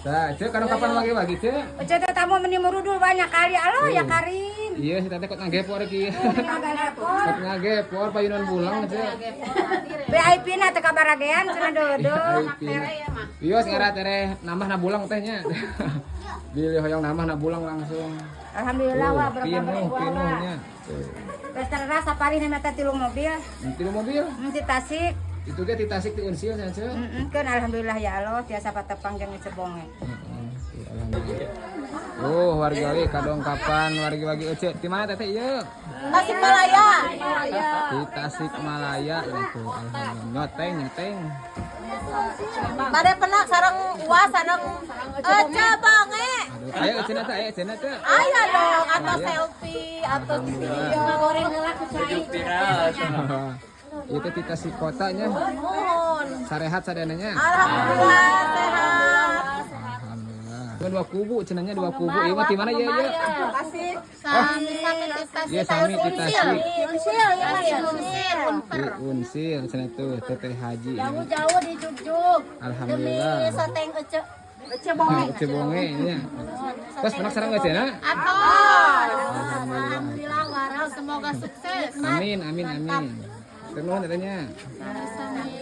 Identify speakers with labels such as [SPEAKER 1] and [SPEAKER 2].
[SPEAKER 1] Tah, Ceu, kadang kapan wagi-wagi, Ceu?
[SPEAKER 2] Ece teh tamu meni merudul banyak kali. Alo ya Karim.
[SPEAKER 1] Iya, si teteh kot ngagepor ki.
[SPEAKER 2] Ngagepor.
[SPEAKER 1] Kot ngagepor payunan bulang, Ceu.
[SPEAKER 2] VIP na teh kabaragean cenah dodo.
[SPEAKER 1] VIP. Iya, sing era tereh nambah na bulang teh nya. Bilih hoyong nambah na bulang langsung.
[SPEAKER 2] Alhamdulillah wah berapa
[SPEAKER 1] Pinuh, pinuhnya. Tuh.
[SPEAKER 2] Pesta rasa sapari na tilu mobil.
[SPEAKER 1] Tilu mobil.
[SPEAKER 2] Di Tasik.
[SPEAKER 1] Itu ge ti Tasik ti Unsil cenah, Ceu.
[SPEAKER 2] Heeh, kan alhamdulillah ya Allah tiasa patepang jeung Ece Bonge.
[SPEAKER 1] Heeh, alhamdulillah. Oh, wargi wagi kadong kapan wargi wagi Ece? Di mana teteh ieu?
[SPEAKER 3] Tasikmalaya.
[SPEAKER 1] Di Tasikmalaya itu. Alhamdulillah. Nyoteng, nyoteng.
[SPEAKER 3] Bade penak sareng uas sareng Ece Bonge.
[SPEAKER 1] Aduh, aya Ece na teh, aya Ece na teh.
[SPEAKER 3] Aya dong atau selfie atau video.
[SPEAKER 2] Goreng heula ku cai.
[SPEAKER 1] Itu di Tasik kotanya.
[SPEAKER 3] Mohon.
[SPEAKER 1] Sarehat sadananya.
[SPEAKER 3] Alhamdulillah sehat.
[SPEAKER 1] Alhamdulillah. Cuma dua kubu, cenahnya dua kubu. Ieu mah di mana ya, ya?
[SPEAKER 3] Kasih.
[SPEAKER 4] Sami sami ti Tasik.
[SPEAKER 1] Iya, sami ti Tasik.
[SPEAKER 4] Unsil ya Mas Unsil.
[SPEAKER 1] Di Unsil cenah tuh Teteh Haji.
[SPEAKER 4] Jauh-jauh di Jugjug.
[SPEAKER 1] Alhamdulillah.
[SPEAKER 4] Demi soteng Ece.
[SPEAKER 3] Ece Bonge.
[SPEAKER 1] Ece Bonge nya. Terus penak sareng Ece na?
[SPEAKER 4] Atos. Alhamdulillah waras semoga sukses.
[SPEAKER 1] Amin, amin, amin. Nuhun tetehnya.
[SPEAKER 4] Sami.